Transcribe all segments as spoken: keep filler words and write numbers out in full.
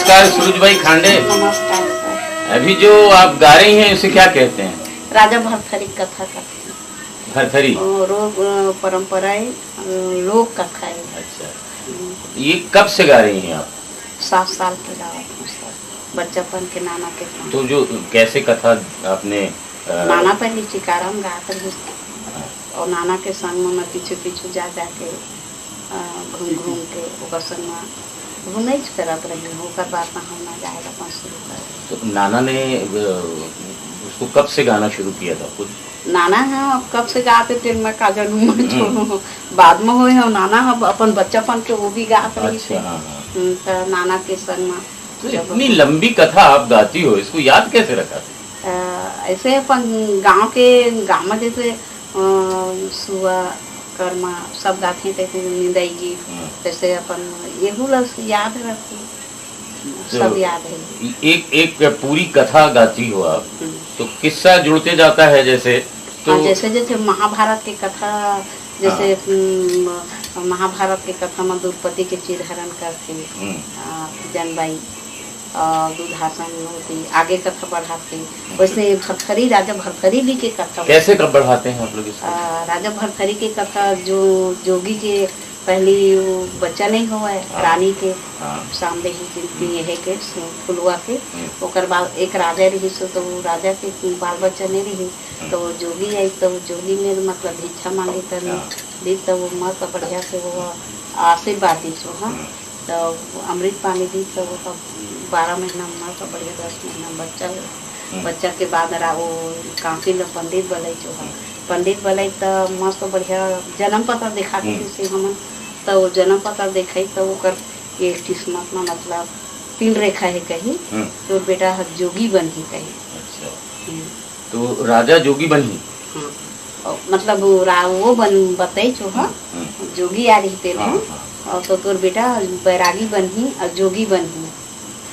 नमस्कार सूरज भाई खांडे। नमस्कार सर। अभी जो आप गा रही हैं, उसे क्या कहते हैं? राजा भरथरी कथा कहते हैं। भरथरी? और लोक, अ, परंपराएं, अ, लोक कथा है। अच्छा। हम्म। ये कब से गा रही हैं आप? सात साल के गावत हूँ सर, बच्चापन के नाना के संग। तो जो, कैसे कथा आपने, अ, नाना पहले चिकारा में गात रही। हाँ। और नाना के संग में मैं पीछे पीछे जा जा के, अ, घूम घूम के ओकर संग में घूमे करत रही हूँ। ओकर बाद में हम ना गाए अपन शुरू कर। तो नाना ने, अ, उसको कब से गाना शुरू किया था कुछ? नाना है, अब कब से गाते, फिर मैं का जानू, मैं हम्म। छोड़ू। बाद में होए हो, नाना अब अपन बच्चापन के वो भी गात रही अच्छा, थी। हाँ, हाँ। हम्म, तो नाना के संग में तो जब इतनी लंबी कथा आप गाती हो, इसको याद कैसे रखा था? अ, ऐसे अपन गांव के, गांव में जैसे, अ, सुआ, कर्मा सब गाथे, तैसे निंदाई गीत, हम्म। तैसे अपन एहू ला याद रखी, तो सब याद है। एक, एक पूरी कथा गाती हो आप, हम्म। तो किस्सा जुड़ते जाता है जैसे, तो हाँ, जैसे, जैसे महाभारत की कथा, जैसे, हाँ। हम्म, महाभारत की कथा में द्रौपदी के चीरहरण करते, हम्म। अ, जनबाई, अ, दुर्धासन होती, आगे कथा बढ़ाते। अच्छा। वैसे भरथरी, राजा भरथरी भी के कथा कैसे कब बढ़ाते हैं आप लोग इसको? अ, राजा भरथरी के कथा जो जोगी के पहली वो बच्चा नहीं हुआ है, हाँ। रानी के हाँ। सामने ही जिनकी हम्म। यह के फुलवा के, हम्म। ओकर बाद एक राजा रही सो, तो वो राजा के बाल बच्चा नहीं रही, हम्म। तो जोगी आई, तो जोगी में मतलब भिक्षा मांगे करने हाँ। दी, तो वो मस्त बढ़िया से वो आशीर्वाद दी सो, हाँ। हम्म। तो अमृत पानी दी, तो वो सब बारह महीना में मस्त बढ़िया, दस महीना में बच्चा हुआ। हम्म। बच्चा के बाद रा-, वो कांसी ला पंडित बलई जो है, हम्म। पंडित बलई तो मस्त बढ़िया जन्म पता दिखा के हम्म। जैसे हमन, तो वो जन्म पता दिखाई, तो ओकर ये किस्मत में मतलब तिल रेखा है कही, हम्म। तो बेटा ह जोगी बनही कही। अच्छा। हम्म। तो राजा जोगी बनही? हाँ। और मतलब वो रा-, वो बन-, बताई जो ह, हम्म, हम्म। जोगी आ रही तेरे हाँ, में, हाँ। और तो तोर बेटा बैरागी बनही और जोगी बनही।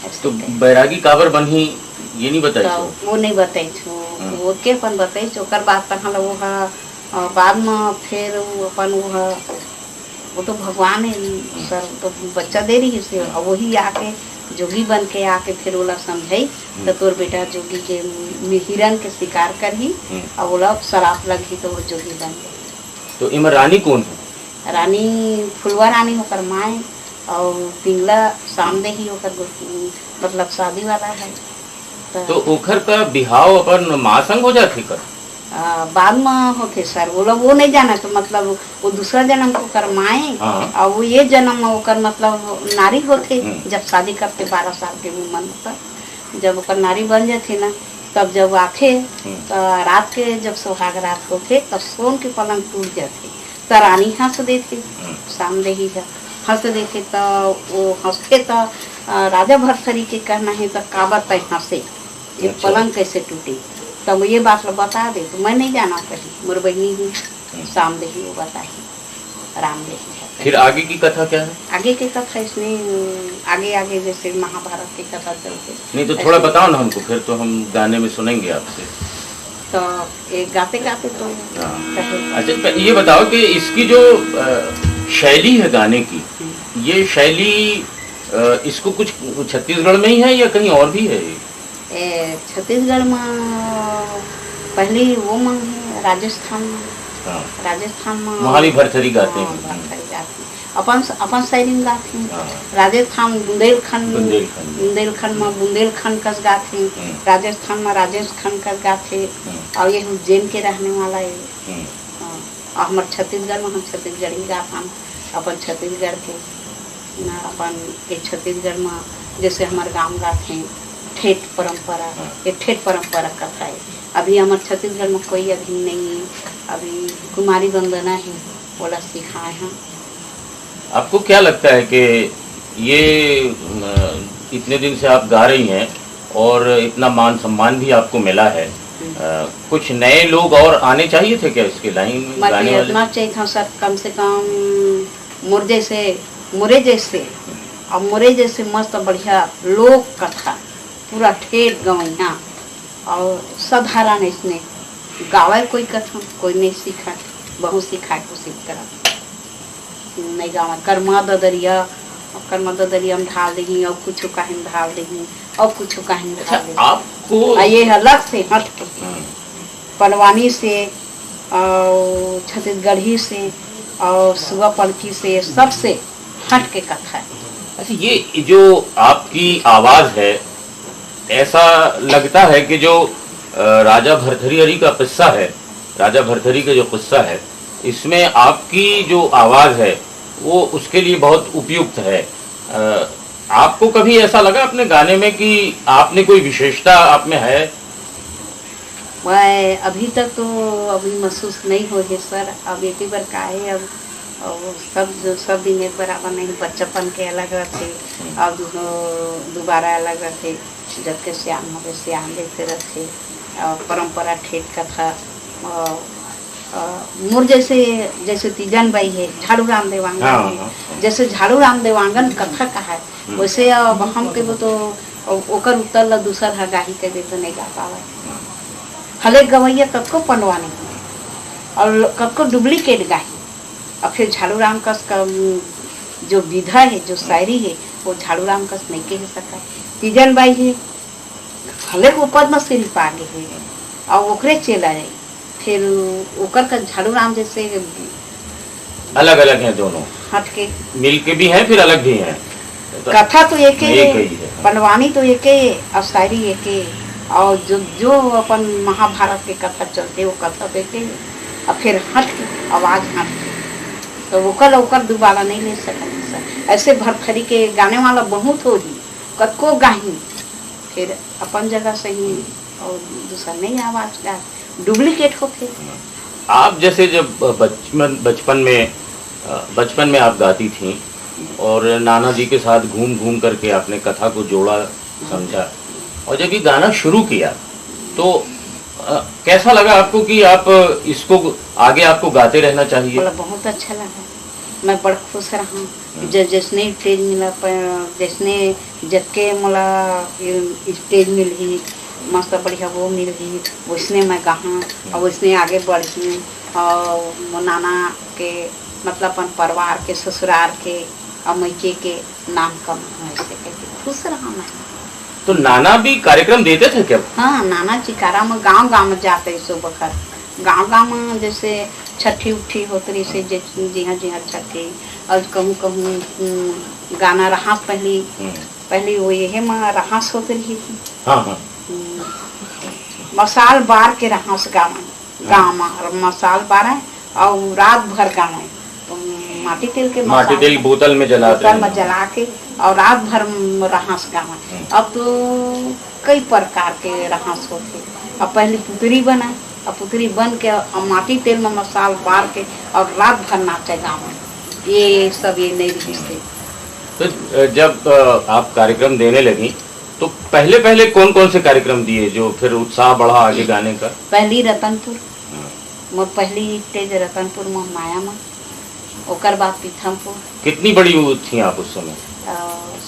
ऐसे तो कहे। बैरागी काबर बनही, ये नहीं बताई तो छो? वो नहीं बताई छो। हम्म। वो के अपन बताई छो, ओकर बाद तहाँ ला वो ह, अ, बाद में फिर वो अपन वो ह, वो तो भगवान है हम्म। सर, वो तो बच्चा दे रही है उसे, हम्म। और वही आके जोगी बन के आके फिर ओला समझाई, हम्म। तो तोर बेटा जोगी के मि-, हिरण के शिकार करही, हम्म। और ओला श्राप लगही, तो वो जोगी बन गई। तो एमा रानी कौन है? रानी फुलवा रानी ओकर माय, और पिंगला सामने ही ओकर गो-, मतलब शादी वाला है। तो तो ओखर का बिहाव अपन माँ संग हो जाथे का? आ, बाद में होथे सर, वो लोग वो नहीं जाना, तो मतलब वो दूसरा जन्म के ओकर माए, हाँ। और वो ये जन्म में ओकर मतलब नारी होथे, हम्म। जब शादी करथे बारह साल के उम्र में, तब जब ओकर नारी बन जाथे ना, तब जब आथे, हम्म। तो रात के जब सुहाग रात होथे, तब सोन के पलंग टूट जाथे, तो रानी हंस देथे, हम्म। सामने ही है, हंस देथे, तो वो हंसथे, तो, आ, राजा भरथरी के कहना है, तो काबर तय हंसे? ये अच्छा। पलंग कैसे टूटी? तब ये बात ला बता दे, तो मैं नहीं जाना कही, मोर बहिनी ही हम्म। सामने ही वो बताही, राम देही है। फिर आगे की कथा क्या है? आगे की कथा इसमें, आगे, आगे जैसे महाभारत की कथा चलती। नहीं, तो ऐसे थोड़ा बताओ ना हमको, फिर तो हम गाने में सुनेंगे आपसे। तो ये गाते गाते तो हाँ। कहे। अच्छा, प-, ये बताओ कि इसकी जो, अ, शैली है गाने की, हम्म। ये शैली, अ, इसको कुछ छत्तीसगढ़ में ही है या कहीं और भी है ये? ए, छत्तीसगढ़ में पहली वो में है, राजस्थान में। हाँ। राजस्थान में वहाँ भी भरथरी गाते हाँ, हैं। भरथरी गाते हैं। अपन, अपन शैली में गाते हैं। हाँ। राजस्थान बुंदेलखंड, बुंदेलखंड। बुंदेलखंड में बुंदेलखंड कस गाते हैं। हम्म। राजस्थान में राजस्थान कस गाते हैं। हम्म। और ये उज्जैन के रहने वाला है। हम्म। हाँ। और हमारे छत्तीसगढ़ में हम छत्तीसगढ़ी गात हन, अपन छत्तीसगढ़ के, ना अपन के छत्तीसगढ़ में जैसे हमारे गांव गात हैं, ठेठ परंपरा, हाँ। ये ठेठ परंपरा कथा है। अभी हमारे छत्तीसगढ़ में कोई अभी नहीं है, अभी कुमारी वंदना है, ओला सिखाए हैं। आपको क्या लगता है कि ये, अ, इतने दिन से आप गा रही हैं और इतना मान सम्मान भी आपको मिला है, हम्म। अ, कुछ नए लोग और आने चाहिए थे क्या इसके लाइन में मैं गाने तो वाले? इतना चाहिए था सर, कम से कम मोर जैसे, मोरे जैसे, और मोरे जैसे मस्त बढ़िया लोक कथा, पूरा ठेठ गवैया, और साधारण इसने गावे कोई कथा, कोई नहीं सीखा, बहुत सिखाए कोशिश करा, नहीं गावे, कर्मा ददरिया, ओकर मदद दलिया में ढाल देही, अउ कुछ काहिन ढाल देही, अउ कुछ काहिन अच्छा, ढाल देही। आपको आ, ये अलग से हट के हम्म। पंडवानी से और छत्तीसगढ़ी से और सुआ पलकी से, सबसे हट के कथा है। अच्छा, ये जो आपकी आवाज है, ऐसा लगता है कि जो अ, राजा भरथरी हरी का किस्सा है, राजा भरथरी का जो किस्सा है, इसमें आपकी जो आवाज है, वो उसके लिए बहुत उपयुक्त है। अ, आपको कभी ऐसा लगा अपने गाने में कि आपने कोई विशेषता आप में है? मैं अभी तक तो अभी महसूस नहीं हो हे सर। अब एती बर का हे, अब, अब सब, सब दिन एक बराबर नहीं, बच्चापन के अलग रहते, अब दु-, दोबारा अलग रहते। जतके सियान होवे, सियान जैसे रथे, अ, परंपरा ठेठ कथा, अ, अ, मोर जैसे, जैसे तीजन बाई है, झाड़ू राम देवांगन हाँ, है, हाँ, हाँ। जैसे झाड़ू राम देवांगन कथा कहा है, हम्म। वैसे अब हम के वो तो, ओ-, ओकर उत्तर ला दूसर ह गाही के दे तो नहीं गा पावे। हम्म। हले गवैया कतको पंडवानी और कतको डुप्लीकेट गाही, और फिर झाड़ू राम कस का, उम, जो विधा है, जो शायरी है, वो झाड़ू राम कस नहीं कह सका। तीजन बाई है, हले वो पद्मश्री पा गे हे, और ओकरे चेला है, फिर ओकर का झाड़ू राम जैसे अलग-अलग हैं दोनों। हट के। मिल के भी हैं, फिर अलग भी हैं। तो कथा तो एक ही एक है, ही है। पंडवानी तो एक ही है, और शायरी एक ही है, और जो, जो अपन महाभारत के कथा चलते, वो कथा तो एक ही है, और फिर हट के, आवाज हट के, तो ओकर, ओकर दुबारा नहीं ले सकत सर। ऐसे भरथरी के गाने वाला बहुत हो ही, कतको गाही, फिर अपन जगह सही और दूसर नहीं आवाज का डुप्लीकेट होथे। आप जैसे जब बचपन, बचपन में, अ, बचपन में आप गाती थीं और नाना जी के साथ घूम घूम करके आपने कथा को जोड़ा, समझा, और जब ये गाना शुरू किया तो, अ, कैसा लगा आपको कि आप इसको आगे आपको गाते रहना चाहिए? बोला, बहुत अच्छा लगा, मैं बड़ खुश रहा। हम्म। जब जैसने स्टेज मिला, प-, जैसने जतके मोला, ए, स्टेज मिलही, मस्त बढ़िया वो मिलही, वैसने मैं गाहूँ और वैसने आगे बढ़ही और मोर नाना के, मतलब अपन परिवार के, ससुराल के और मइके के नाम कमाहूँ, ऐसे कह के खुश रहा मैं। तो नाना भी कार्यक्रम देते थे क्या? हाँ, नाना चिकारा में गाँव गाँव में जाते सो बखत, गाँव गाँव में जैसे छठी उठी होत रही से, जे-, जिहाँ जिहाँ छठी, और कहूँ कहूँ, उम, गाना रहा पहली, हम्म। पहली वो यही में रहास होत रही थी। हाँ, हाँ। उम, मसाल बार के रहास गावन, हाँ। गाँव में, और मसाल बारे और रात भर गावे। तो माटी तेल के माटी मसाल तेल बोतल में जला बोतल में जला के और रात भर रहास गावे। हम्म। अब तो कई प्रकार के रहास होथे। अब पहली पुतरी बना, अब पुतरी बन के अब माटी तेल में मसाल बार के और रात भर नाचे गावे। ये सब ये नहीं रहिस थे। तो, अ, जब, अ, आप कार्यक्रम देने लगी, तो पहले, पहले कौन, कौन से कार्यक्रम दिए, जो फिर उत्साह बढ़ा आगे गाने का? पहली रतनपुर, हाँ। मोर पहली स्टेज रतनपुर में माया में, ओकर बाद पीथमपुर। कितनी बड़ी वो थी आप उस समय? अ,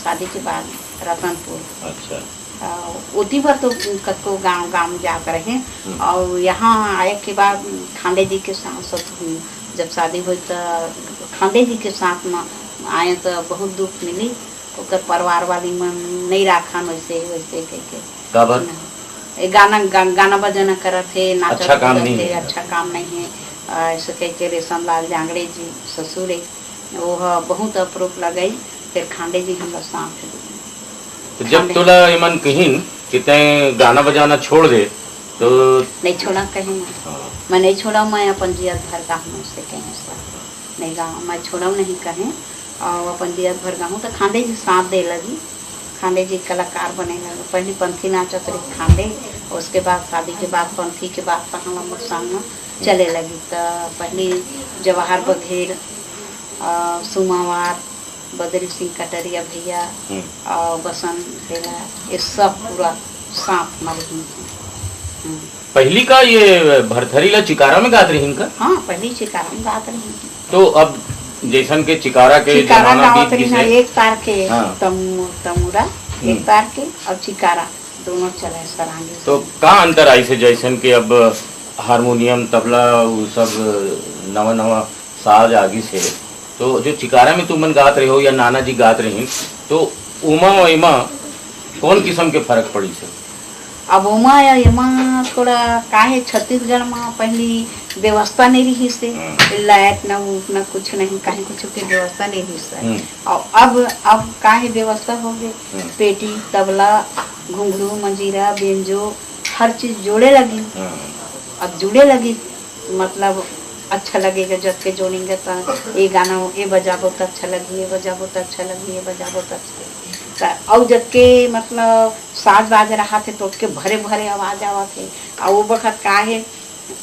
शादी के बाद रतनपुर। अच्छा। अ, ओती बर तो कतको गांव, गांव जात रहे। हम्म। और यहाँ आए के बाद खांडे जी के साथ, साथ हम जब शादी हुई तो खांडे जी के साथ में आए तो बहुत दुख मिली। ओकर परिवार वाली मन नहीं राखन वैसे, वैसे कह के। काबर? ना। ए गाना, गा-, गाना बजाना करत हे, नाचत अच्छा काम कूदत नहीं हे, है। अच्छा काम नहीं है। अ, ऐसे कह के रेशम लाल जांगड़े जी ससुर है, वो ह बहुत अप्रूप लगई, फिर खांडे जी हमरा साथ दे। तो जब खांडे तोला एमन कहिन कि तैं गाना बजाना छोड़ दे, तो नहीं छोड़ा कहीं मैं। हाँ। मैं नहीं छोड़ा, मैं अपन जियत भर का हूँ से कहीं से। नहीं गा, मैं छोड़व नहीं कहें, और अपन जियत भर गाहूँ, तो खांडे जी साथ दे लगी। खांडे जी कलाकार बने लगे। पहली पंथी नाचत रही खांडे, उसके बाद शादी के बाद पंथी के बाद पहला मोर संग चले लगी। तो पहली जवाहर बघेल, अ, सुमावार, बद्री सिंह कटरिया भैया हम्म। और बसंत बेला, ये सब पूरा साथ में रही। हम्म। पहली का ये भरथरी ला चिकारा में गात रही इनका? हाँ, पहली चिकारा में गात रही। तो अब जैसन के चिकारा के चिकारा जमाना गावत बीत रही गिस ना, है। एक तार के हाँ। तमु-, तमुरा, हम्म। एक तार के और चिकारा दोनों चले सरांगी से। तो का अंतर आई से जैसन के अब हारमोनियम, तबला, वो सब नवा नवा साज आ गिस है, तो जो चिकारा में तुमन गात रहे हो या नाना जी गात रहिन, तो ओमा अउ एमा कौन किस्म के फर्क पड़िस हे? अब ओमा या एमा थोड़ा का हे, छत्तीसगढ़ म पहिली व्यवस्था नइ रिहिस हे, हम्म। लाइट न उट न कुछ नहीं, कहीं कुछ के व्यवस्था नइ रिहिस हे। हम्म। अउ अब, अब का हे, व्यवस्था हो गे, हम्म। पेटी, तबला, घुंघरू, मंजीरा, बेंजो, हर चीज जोड़े लगिन। हम्म। अब जुड़े लगिन, मतलब अच्छा लगेगा, जब के जोड़ेंगे तो ये गाना, ये बजाबो तो अच्छा लगी, ये बजाबो तो अच्छा लगी, ये बजाबो तो अच्छा लगी। तो अउ जब के मतलब साज बाज रहा थे तो के भरे भरे आवाज आवा थे। और वो बखत का है,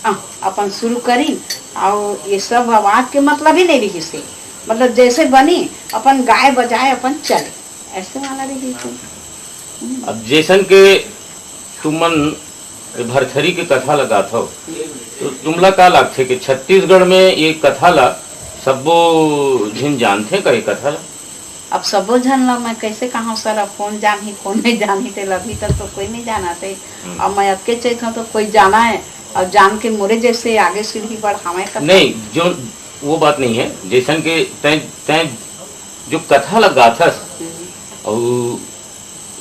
अ, अपन शुरू करी, और ये सब आवाज के मतलब ही नहीं रही से, मतलब जैसे बनी अपन गाए बजाए अपन चले, ऐसे वाला रही थे। अब जैसन के तुमन ए भरथरी के कथा ल गाथव, तो तुमला का लागथे कि छत्तीसगढ़ में ये कथा ला सब्बो झिन जानथे का, ये कथा ला? अब सब्बो झन ला मैं कैसे कहूँ सर, अब कौन जानही, कौन नहीं जानही, तेला अभी तक तो कोई नहीं जाना थे। हम्म। अब मैं अतके चैत हूँ तो कोई जाना है, और जान के मोरे जैसे आगे सीढ़ी बढ़ावे का नहीं, जो वो बात नहीं है, जैसन के तैं, तैं जो कथा ला गाथस, हम्म। अउ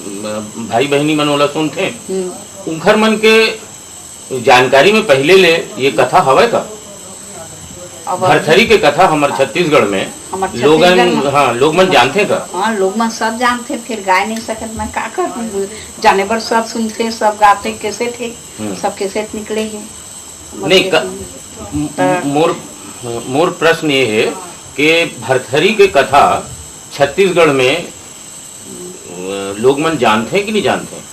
म-, भाई बहिनी मन ओला सुनथे, हम्म। उंखर मन के जानकारी में पहिले ले ये कथा हवय का? अब भरथरी के कथा हमर छत्तीसगढ़ में हमर लोगन, छत्तीसगढ़ में हाँ, लोग मन जानथे का? हाँ, लोग मन सब जानथे, फिर गाय नहीं सकत, मैं का करूँ? जाने बर सब सुनथे, सब गाथे, कैसेट हे, हम्म। सब कैसेट निकले हे। नहीं, क-, म-, त- मोर, मोर प्रश्न ये हे कि भरथरी के कथा छत्तीसगढ़ में, अ, लोग मन जानथे कि नहीं जानथे?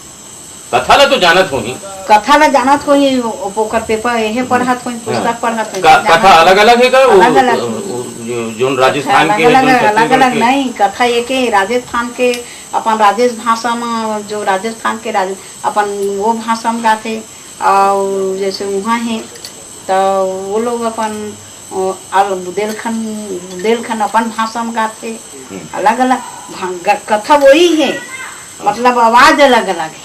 कथा ला तो जानत होही। कथा ला जानत होही, ओ-, ओकर पेपर, एहे हम्म। पढ़त होही, हाँ। पुस्तक पढ़त होही, का-, जानत कथा होही। अलग-अलग हे का? वो, अलग-अलग। वो, जो, जोन राजस्थान के, अलग-अलग, जोन छत्तीसगढ़ अलग-अलग के? नहीं, कथा एके राजस्थान के, अपन राजेश भाषा में, जो राजस्थान के राज-, अपन वो भाषा में गाथे। अउ जैसे उहाँ हे, त वो लोग अपन, अ, अल-, बुंदेलखंड, बुंदेलखंड अपन भाषा में गाथे, हम्म। अलग-अलग भा-, ग-, कथा वही हे, हाँ। मतलब आवाज अलग-अलग हे,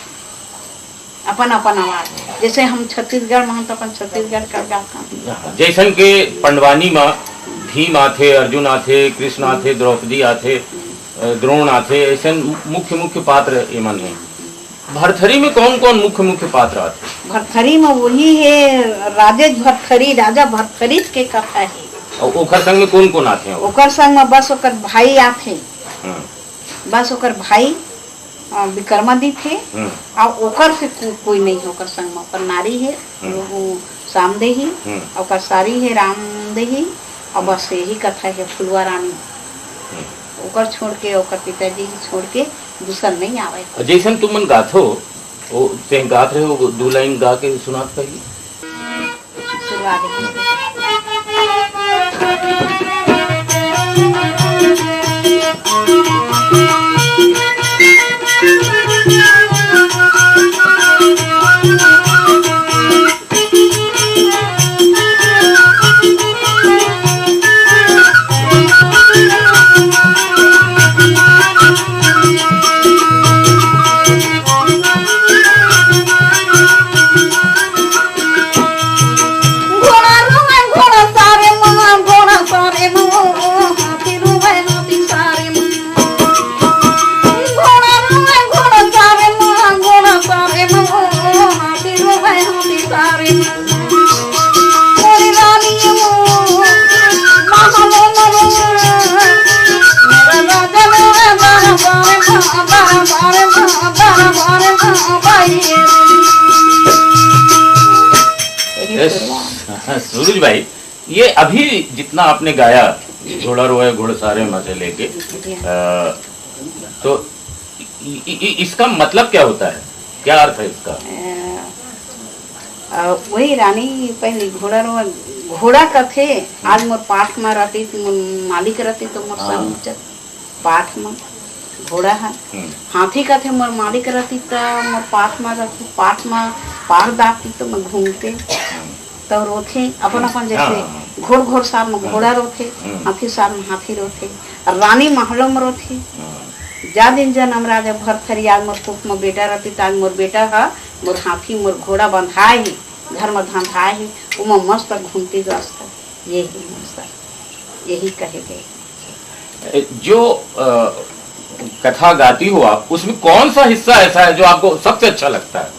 अपन-अपन आवाज। जैसे हम छत्तीसगढ़ में हन, त अपन छत्तीसगढ़ कर गाथन। हाँ, जैसन के पंडवानी में भीम आथे, अर्जुन आथे, कृष्ण आथे, द्रौपदी आथे, अ, द्रोण आथे, ऐसन मुख्य-मुख्य पात्र एमन हे। भरथरी में कौन-कौन मुख्य-मुख्य पात्र आथे? भरथरी में वही हे राजेश भरथरी, राजा भरथरी के कथा हे। अउ ओकर संग में कौन-कौन आथे? ओकर संग में बस ओकर भाई आथे। हाँ। बस ओकर भाई, अ, विक्रमादित्य हे। हम्म। अउ ओकर से को-, कोई नहीं हे ओकर संग में। ओकर नारी हे, हम्म। वो सामदेही, हम्म। ओकर सारी हे रामदेही, अउ हम्म। बस यही कथा हे फुलवा रानी। हम्म। ओकर छोड़ के, ओकर पिताजी के छोड़ के दूसर नहीं आवे। जैसन तुमन गाथो, वो तें गात रहे हो, दू लाइन गा के सुनात पहली। शुरुआत। यस, सूरज भाई, ये अभी जितना आपने गाया, घोड़ा रोए घोड़सारे में से लेके, जी हाँ। अ, तो इ-, इ-, इ-, इसका मतलब क्या होता है, क्या अर्थ है इसका? अ, अ, वही रानी पहली घोड़ा रोए, घोड़ा कथे, आज मोर पाठ में रहती, मोर मालिक रहती तो मोर हाँ। सब पाठ म घोड़ा ह। हम्म। हाथी कथे मोर मालिक रहती त मोर पाठ म रहती, पाठ म पार दाती त मैं घूमते। हम्म। त रोथे अपन अपन जैसे हाँ, हाँ, हाँ। घोड़ घोड़सार म हाँ। घोड़ा रोथे, हम्म। हाथी सार म हाथी रोथे, रानी महलो म रोथे। हाँ। जा दिन जनम राजा भरथरी आज मोर कुख म बेटा रहती त आज मोर बेटा ह मोर हाथी मोर घोड़ा बंधाए ही, घर म धंधाए ही, ओमा मस्त घूमती गस्त। यही मोर सर, यही कहे गए। जो अ, कथा गाती हो आप, उसमें कौन सा हिस्सा ऐसा है जो आपको सबसे अच्छा लगता है?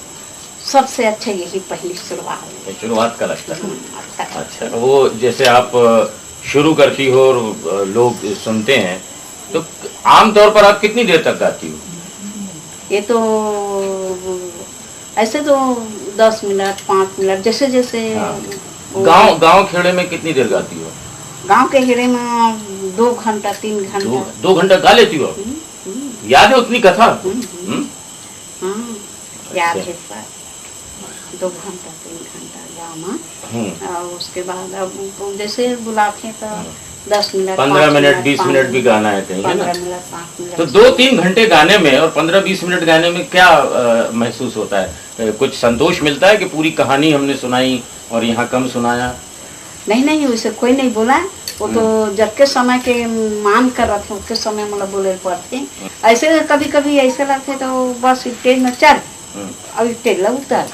सबसे अच्छा यही पहली शुरुआत। ये शुरुआत का लगता है। हम्म, अच्छा। अच्छा, वो जैसे आप अ, शुरू करती हो और अ, लोग सुनते हैं, तो आमतौर पर आप कितनी देर तक गाती हो? ये तो ऐसे तो दस मिनट, पाँच मिनट, जैसे जैसे हाँ। वो गांव गांव खेड़े में कितनी देर गाती हो? गांव के हेड़े में दो घंटा, तीन घंटा। दो दो घंटा गा लेती हो आप? हम्म, हम्म, याद है उतनी कथा? हम्म, हम्म। हम्म? हाँ, याद अच्छा। है सर। दो घंटा, तीन घंटा गाँव में। हम्म। और उसके बाद अब वो जैसे बुलाते हैं तो हम्म। दस मिनट, पन्द्रह पाँच मिनट, बीस पाँच मिनट भी गाना है कहीं, है ना? पन्द्रह मिनट, पाँच मिनट। तो दो तीन घंटे गाने में और पन्द्रह बीस मिनट गाने में क्या अ, महसूस होता है? अ, कुछ संतोष मिलता है कि पूरी कहानी हमने सुनाई और यहाँ कम सुनाया? नहीं, नहीं, उसे कोई नहीं बोला। वो तो जब के समय के मान कर रखे, उसके समय मतलब बोले पड़ते। ऐसे कभी कभी ऐसे लगते तो बस स्टेज में चढ़ हम्म। और स्टेज ला उतर।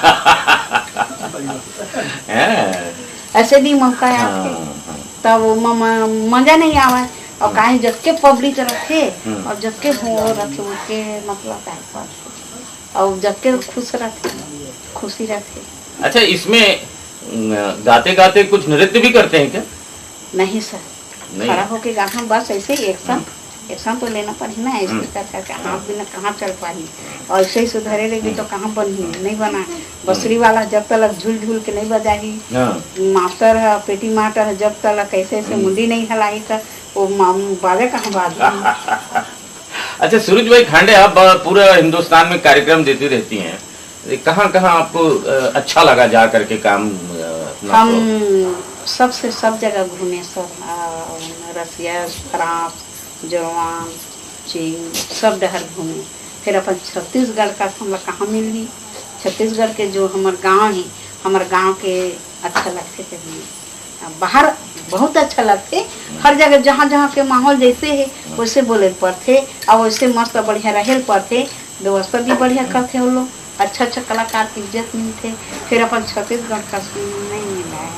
हैं? ऐसे भी मौका है हाँ, आपके। हाँ। तब वो म- म- मजा नहीं आवे। और काहे जब के पब्लिक रखे हम्म। और जब के हो रखे उसके मतलब है पर। और जब के खुश रखे, खुशी रखे। अच्छा, इसमें गाते गाते कुछ नृत्य भी करते हैं क्या? नहीं सर, नहीं। खड़ा होके गाना बस ऐसे ही एक साथ, एक साथ तो लेना पड़ी ना, ऐसे हम्म। कर करके हाथ बिना कहाँ चल पाही। और ऐसे ही सुधरे रहेगी तो कहाँ बनही, नहीं बना। बसरी वाला जब तक झूल झूल के नहीं बजाही, हाँ। मास्टर है, पेटी मास्टर है, जब तक कैसे ऐसे मुंडी नहीं हलाई तो वो माम- बाजे कहाँ बाज। अच्छा सूरज भाई खांडे, आप ब- पूरा हिंदुस्तान में कार्यक्रम देती रहती हैं, कहाँ कहाँ आपको अ, अच्छा लगा जा करके काम अ, अपना हम तो? सबसे सब जगह घूमे सर, आ, रसिया, फ्रांस, जर्मन, चीन, सब डहर घूमे। फिर अपन छत्तीसगढ़ का हमला कहाँ मिलही? छत्तीसगढ़ के जो हमर गांव है, हमर गांव के अच्छा लगथे कभी। बाहर बहुत अच्छा लगथे, हर जगह जहाँ जहाँ के माहौल जैसे है वैसे बोले ल पड़थे, और वैसे मस्त बढ़िया रहे ल पड़थे। व्यवस्था भी बढ़िया करथे वो लोग, अच्छा अच्छा कलाकार के इज्जत मिलथे। फिर अपन छत्तीसगढ़ का नहीं मिला है।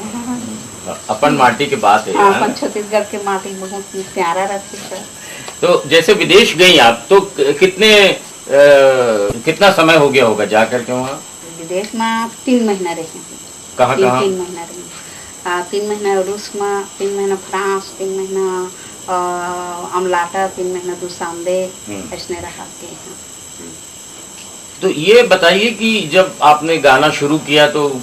अपन माटी के बात है हाँ, यार। अपन छत्तीसगढ़ के माटी बहुत प्यारा रहथे सर। तो जैसे विदेश गई आप तो क- कितने अ, कितना समय हो गया होगा जा करके वहाँ? विदेश में तीन महीना रहे। कहाँ तीन कहाँ? तीन महीना रहे। आ, तीन महीना रूस में, तीन महीना फ्रांस, तीन महीना आ, अमलाटा, तीन महीना दुसांबे, हम्म। ऐसने रहा के हैं। तो ये बताइए कि जब आपने गाना शुरू किया तो अ,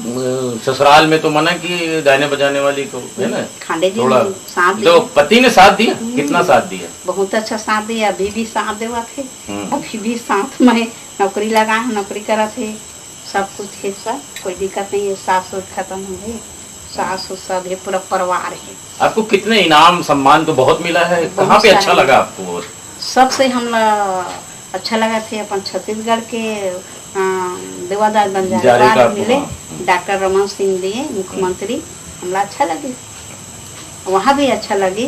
ससुराल में तो मना कि गाने बजाने वाली को, है ना? खांडे जी थोड़ा ने साथ तो दिया। पति ने साथ दिया? हम्म। कितना साथ दिया? बहुत अच्छा साथ दिया, अभी भी साथ देवा थे। हम्म। अभी भी साथ में नौकरी लगा है, नौकरी करा थे, सब कुछ है सर, कोई दिक्कत नहीं है। सास सुर खत्म हो गई, सास सुर सब है, पूरा परिवार है। आपको कितने इनाम सम्मान तो बहुत मिला है, बहुत कहाँ पे अच्छा सारे। लगा आपको? और सबसे हमला अच्छा लगा थे अपन छत्तीसगढ़ के अ, देवादास बंजारे जारे वार्ड का मिले, हाँ। डॉक्टर रमन सिंह दिए मुख्यमंत्री, हमला अच्छा लगे। वहाँ भी अच्छा लगे,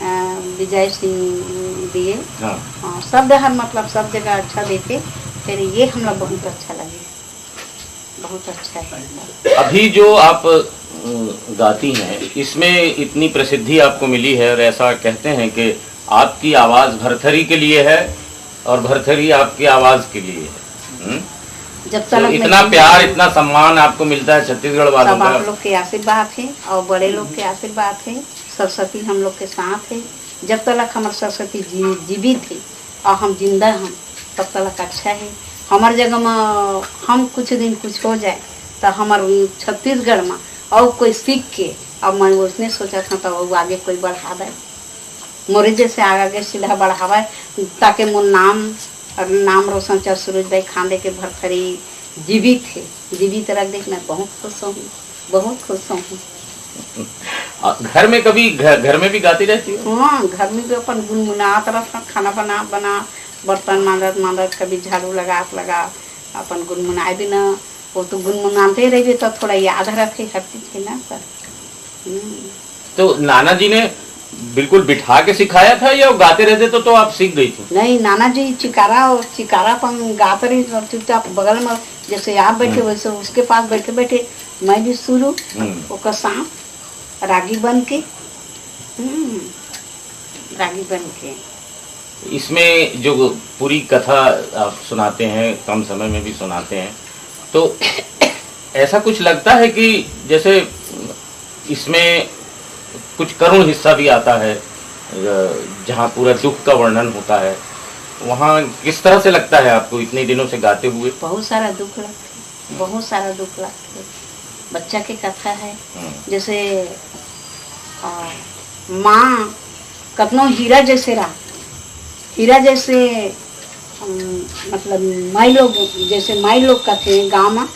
अ, विजय सिंह दिए। हाँ। अ, सब डहर मतलब सब जगह अच्छा देते, फिर ये हमला बहुत अच्छा लगे, बहुत अच्छा है। अभी जो आप अ, गाती हैं, इसमें इतनी प्रसिद्धि आपको मिली है और ऐसा कहते हैं कि आपकी आवाज भरथरी के लिए है और भरथरी आपकी आवाज के लिए है। हम्म? जब तो तलक मैं इतना जीवित प्यार, हूँ, इतना सम्मान आपको मिलता है छत्तीसगढ़ वालों सब आप का। लोग के आशीर्वाद है और बड़े लोग के आशीर्वाद है। सरस्वती हम लोग के साथ है। जब तलक हमर सरस्वती जी जीवित है और हम जिंदा हम, तब तलक अच्छा है। हमर जगह में हम कुछ दिन कुछ हो जाए तो हमर छत्तीसगढ़ में और कोई सीख के, अब मैं उसने सोचा था तो वो आगे कोई बढ़ा दे, मोरे जैसे आगे सीधा बढ़ावे, ताकि मोर नाम और नाम रोशन चल सूरज भाई खांडे के भरथरी जीवित है, जीवित रख दे, मैं बहुत खुश हूँ, बहुत खुश हूँ। आ, घर में कभी घर, घर में भी गाती रहती हो? हाँ, घर में भी अपन गुनगुनात रहत, खाना बनात बनात, बर्तन मांजत मांजत, कभी झाड़ू लगात लगात अपन गुनगुनाए भी ना। वो तो गुनगुनाते रहिबे तो थोड़ा याद रखे हर चीज के ना सर। हम्म। तो नाना जी ने बिल्कुल बिठा के सिखाया था या वो गाते रहते तो, तो आप सीख गई थी? नहीं, नाना जी चिकारा, चिकारा अपन गात रही, चुपचाप बगल में जैसे आप बैठे वैसे उसके पास बैठे बैठे मैं भी शुरू हम्म। ओकर साथ रागी बन के। हम्म। रागी बन के। इसमें जो पूरी कथा आप सुनाते हैं, कम समय में भी सुनाते हैं, तो ऐसा कुछ लगता है कि जैसे इसमें कुछ करुण हिस्सा भी आता है, अ, जहाँ पूरा दुख का वर्णन होता है, वहाँ किस तरह से लगता है आपको? इतने दिनों से गाते हुए। बहुत सारा दुख लगता है, बहुत सारा दुख लगता है। बच्चा के कथा है, हम्म। जैसे, आ, माँ कतनो हीरा जैसे रहा, हीरा जैसे, अम, मतलब, माई लोग, जैसे माई लोग कथे गाँव में,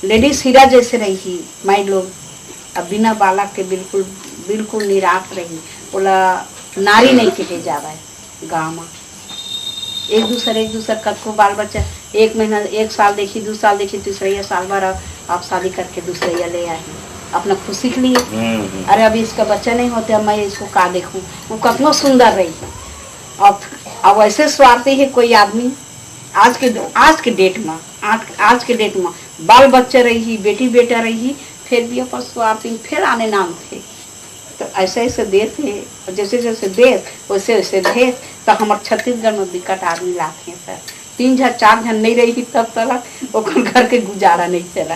लेडीज हीरा जैसे रही माई लोग। अब बिना बालक के बिल्कुल, बिल्कुल निराश रही, ओला नारी नहीं कहे जावे गाँव में। एक दूसर, एक दूसर कतको बाल बच्चा, एक महीना, एक साल देखी, दू साल देखी, तीसरैया साल भर अब आप शादी करके दूसरैया ले आए हैं अपना खुशी के लिए। हम्म, हम्म। अरे, अभी इसका बच्चा नहीं होते, अब मैं इसको का देखूं, वो कतनो सुंदर रही। अब, अब ऐसे स्वार्थी है कोई आदमी, आज के, आज के डेट में, आज, आज के डेट में बाल बच्चा रही, बेटी बेटा रही, फिर भी अपन स्वार्थी, फिर आने नाम थे। तो ऐसे ऐसे देश है, जैसे जैसे देश, वैसे वैसे भेष। तो हमारे छत्तीसगढ़ में बिकट आदमी लाते हैं सर, तीन झन चार झन नहीं रही तब तलक ओकर घर के गुजारा नहीं चला।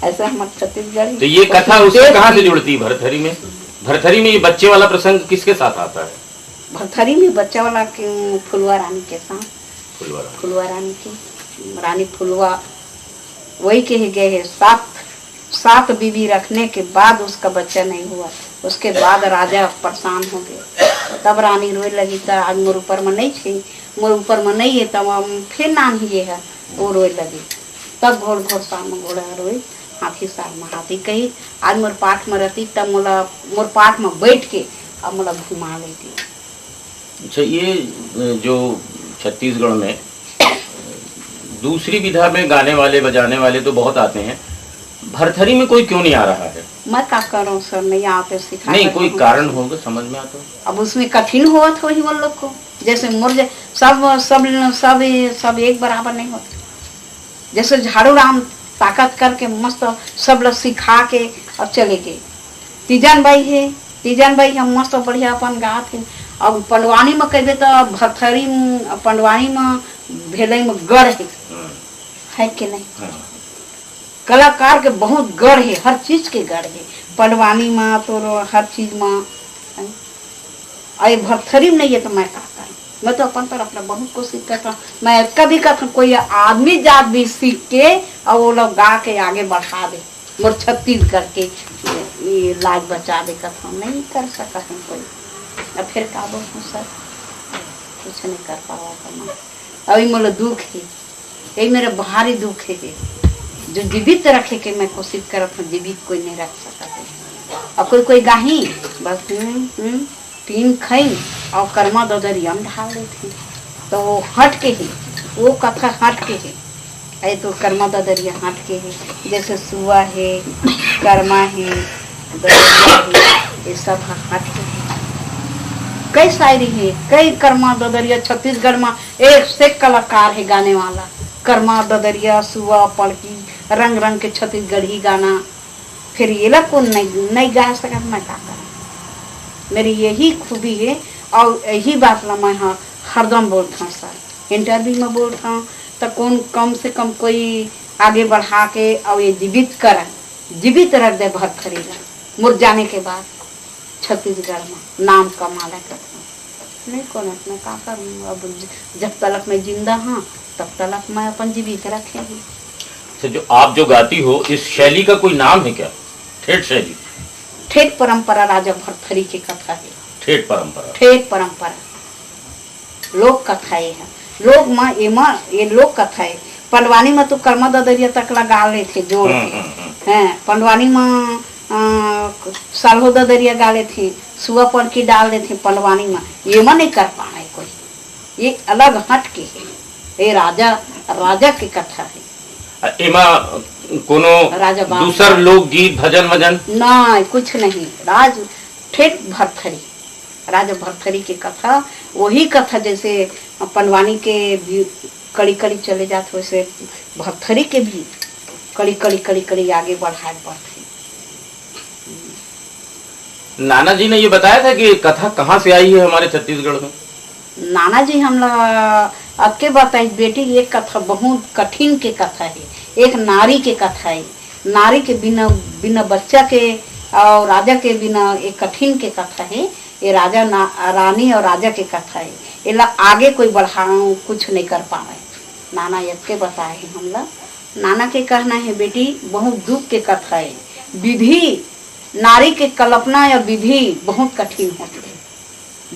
ऐसा हमारे छत्तीसगढ़। तो ये कथा उसमें कहाँ से जुड़ती है, भरथरी में? भरथरी में ये बच्चे वाला प्रसंग किसके साथ आता है? भरथरी में बच्चा वाला के फुलवा रानी के साथ। फुलवा रानी। फुलवा रानी की, रानी फुलवा वही के ही गए है, सात, सात बीवी रखने के बाद उसका बच्चा नहीं हुआ। उसके बाद राजा परेशान हो गए, तब रानी रोए लगी, तो आज मोर ऊपर में नहीं थी, मोर ऊपर में नहीं है, तब हम फिर नाम ही ये है, वो रोए लगी। तब घोड़ घोड़ सार में घोड़ा रोई, हाथी सार में हाथी कही, आज मोर पाठ में रहती, तब मोला, मोर पाठ में बैठ के अब मोला घुमा लेती। अच्छा, ये, अ, जो छत्तीसगढ़ में, अ, दूसरी विधा में गाने वाले, बजाने वाले तो बहुत आते हैं, भरथरी में कोई क्यों नहीं आ रहा है? मैं का करूं सर, नहीं आते, सिखा नहीं, कोई कारण होगा, समझ में आता हो? अब उसमें कठिन होत होही उन लोग को, जैसे मोर जे-, सब, सब, सब, सब एक बराबर नहीं होते। जैसे झाड़ू राम ताकत करके मस्त सब लोग सिखा के अब चले गए। तीजन बाई है, तीजन बाई हम मस्त बढ़िया अपन गात है। अब पंडवानी में कहबे तो भरथरी में, पंडवानी में, भेलई में गढ़ है, हम्म। है कि नहीं? हाँ। कलाकार के बहुत गढ़ है, हर चीज के गढ़ है, पंडवानी में तो हर चीज में, है। अरे भरथरी में नहीं है तो मैं का करूं? मैं तो अपन तरफ ले बहुत कोशिश करता हूँ। मैं कभी कथा कोई आदमी जात भी सीख के और वो लोग गा के आगे बढ़ा दे, मोर छत्तीसगढ़ के ये लाज बचा दे, कथा नहीं कर सकत हूँ कोई। अब फिर का बोलूँ सर, कुछ नहीं कर पावा था मैं। अभी मोला दुख है, यही मेरा भारी दुख है कि जो जीवित रखे के मैं कोशिश करत हूँ, जीवित कोई नहीं रख सकत है। और कोई कोई गाही बस हम्म, हम्म, टीन खई और कर्मा ददरिया में ढाल देथे, तो वो हट के ही, वो कथा हट के ही। अरे तो कर्मा ददरिया हट के ही, जैसे सुआ है, कर्मा है, ददरिया है, ये सब ह-, हट के ही। कई शायरी है, कई कर्मा ददरिया छत्तीसगढ़ में एक से कलाकार है गाने वाला। कर्मा ददरिया, सुआ, पड़की, रंग रंग के छत्तीसगढ़ी गाना। फिर ये ला कोन नहीं, नहीं गा सकत, मैं का करूँ? मेरी यही खूबी है और यही बात ला मैं ह-, हरदम बोलत हूँ सर, इंटरव्यू में बोलत हूँ तो कौन कम से कम कोई आगे बढ़ा के और ये जीवित कर, जीवित रख दे भरथरी ला। मोर जाने के बाद छत्तीसगढ़ में नाम कमा ले करके। नहीं कोनो, मैं का करूँ, अब ज-, जब तलक मैं जिंदा हूँ तब तलक मैं अपन जीवित रखेंगे। अच्छा, जो आप जो गाती हो, इस शैली का कोई नाम है क्या? ठेठ शैली? ठेठ परंपरा राजा भरथरी के कथा है। ठेठ परंपरा। ठेठ परंपरा। लोक कथा ये है। लोक मा, एमा, ये लोक कथा है। पंडवानी में तो कर्मा ददरिया तक ला गा लेथे जोड़ हम्म, के। हम्म, हम्म। हैं, पंडवानी में, अ, साल्हो ददरिया गा लेथे, सुआ पड़की डाल देथे पंडवानी में। एमा नहीं कर पाए कोई। ये अलग हट के है। ये राजा, राजा की कथा है। अ, एमा कोनो राजा बाम दूसर का। लोकगीत, भजन वजन? नहीं, कुछ नहीं। राज ठेठ भरथरी, राजा भरथरी के कथा, वही कथा जैसे पंडवानी के भी कड़ी कड़ी चले जात, वैसे भरथरी के भी कड़ी कड़ी, कड़ी कड़ी आगे बढ़ाए पड़थे। नाना जी ने ये बताया था कि ये कथा कहाँ से आई है हमारे छत्तीसगढ़ में? नाना जी हमला अतके बताइस, "बेटी, ये कथा बहुत कठिन के कथा है, एक नारी के कथा है, नारी के बिना, बिना बच्चा के और राजा के बिना एक कठिन के कथा है, ये राजा ना, रानी और राजा के कथा है, एला आगे कोई बढ़ा, कुछ नहीं कर पावे।" नाना अतके बताए है हमला। नाना के कहना है, "बेटी, बहुत दुख के कथा है, विधि, नारी के कल्पना या विधि बहुत कठिन होथे।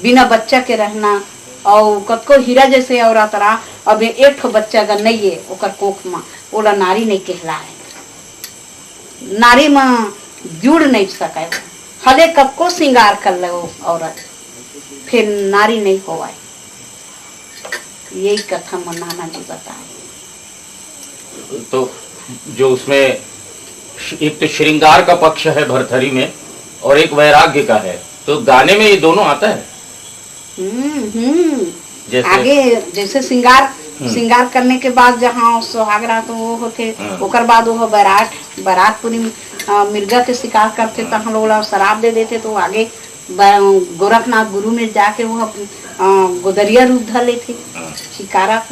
बिना बच्चा के रहना, अउ कतको हीरा जैसे औरत रहा, अब ये एक ठो बच्चा अगर नइये ओकर कोख म, ओला नारी नइ कहलाय, नारी म जुड़ नइ सकय, भले कतको श्रृंगार कर ले वो औरत, फिर नारी नइ होवय।" यही कथा म नाना जी बताए। तो जो उसमें श-, एक तो श्रृंगार का पक्ष है भरथरी में और एक वैराग्य का है, तो गाने में ये दोनों आता है। हम्म, हम्म। जैसे आगे जैसे श्रृंगार, हम्म। श्रृंगार करने के बाद जहाँ सुहाग रात वो होथे, हाँ। ओकर बाद वो बारात, बारात पूरी, अ, मिर्गा के शिकार करथे, हाँ। तहाँ लोग ला शराब दे देथे, तो आगे ब-, गोरखनाथ गुरु में जाके वो अप-, अ, गोदरिया रूप धर लेथे। हाँ। शिकारा, अ,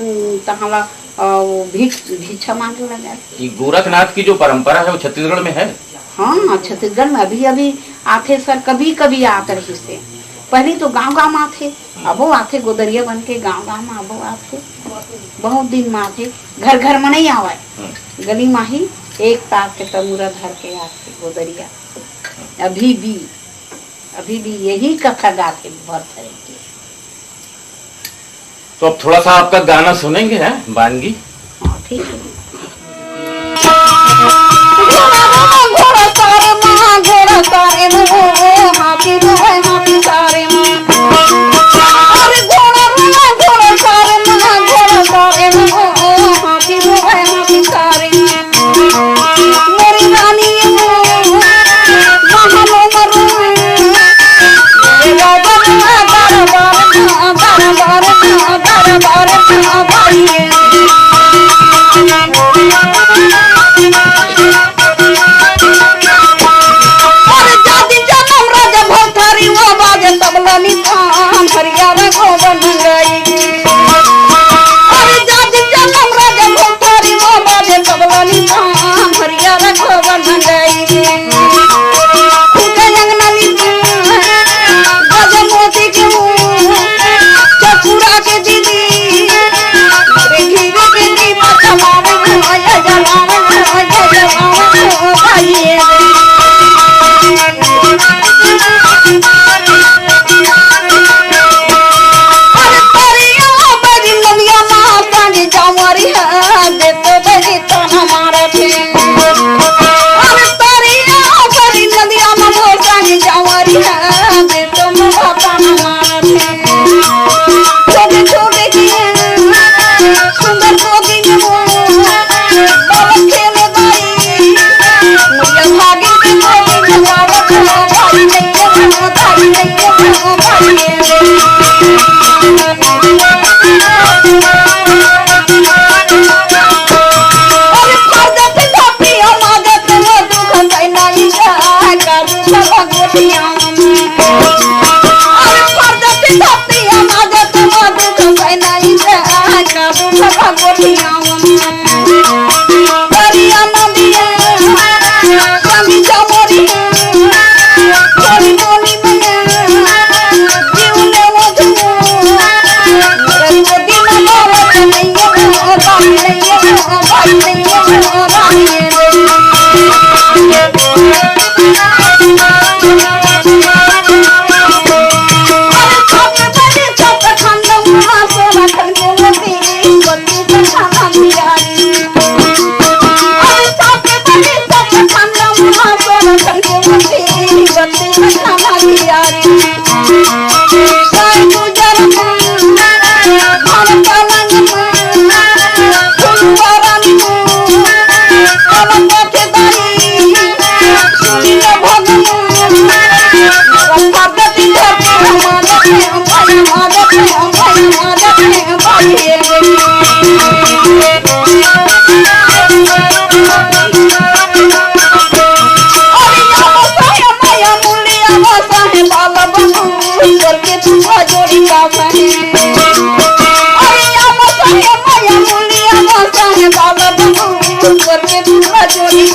तहाँ ला, अ, वो भिक्ष-, भिक्षा मांगे ला जाथे। ये गोरखनाथ की जो परंपरा है, वो छत्तीसगढ़ में है? हाँ, छत्तीसगढ़ में अभी, अभी आथे सर, कभी, कभी आत रहिस हे। पहली तो गांव, गांव में आथे, हम्म। अबो आथे, गोदरिया बन के गांव, गांव में अबो आथे। बहुत दिन में आथे, घर, घर में नहीं आवे। हम्म। गली में ही एक तार के तमूरा धर के आथे गोदरिया। अभी भी, अभी भी यही कथा गाथे भरथरी के। तो अब थोड़ा सा आपका गाना सुनेंगे, हैं, बानगी? हाँ, ठीक है।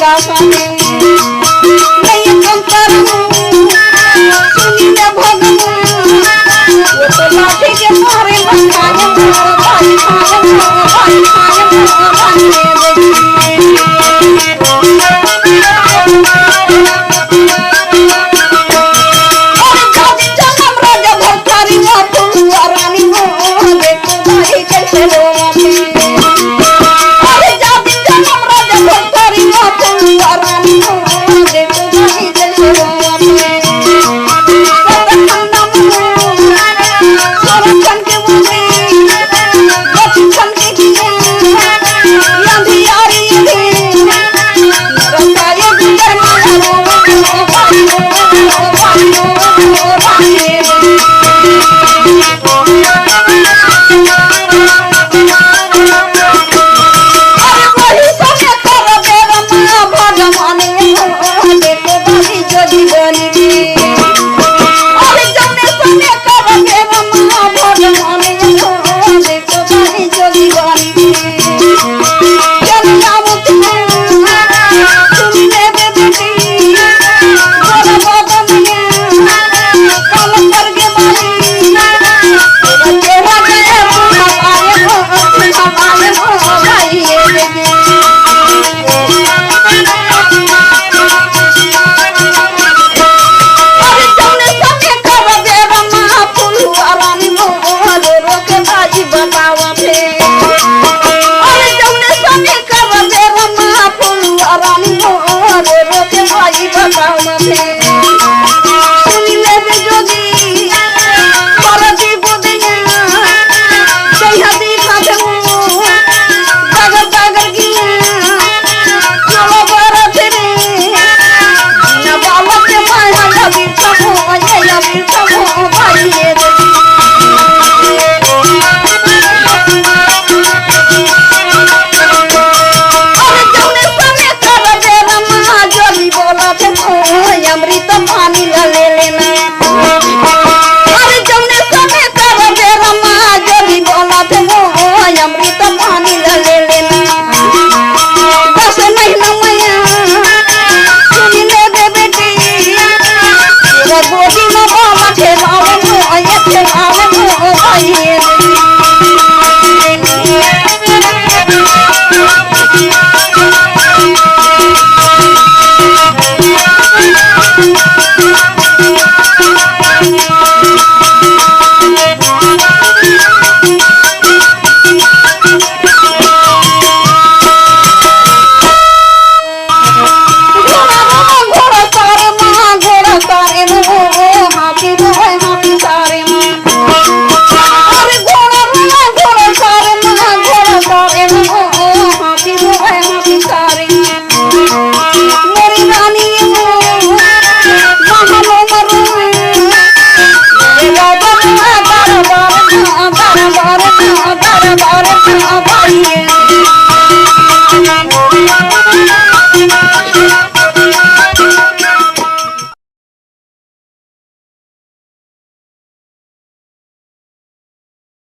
नहीं अंतर सुनी ले भगवान, वो तो लाठी के मारे मंगाए, भाई खाए, भाई खाए, भाई खाए।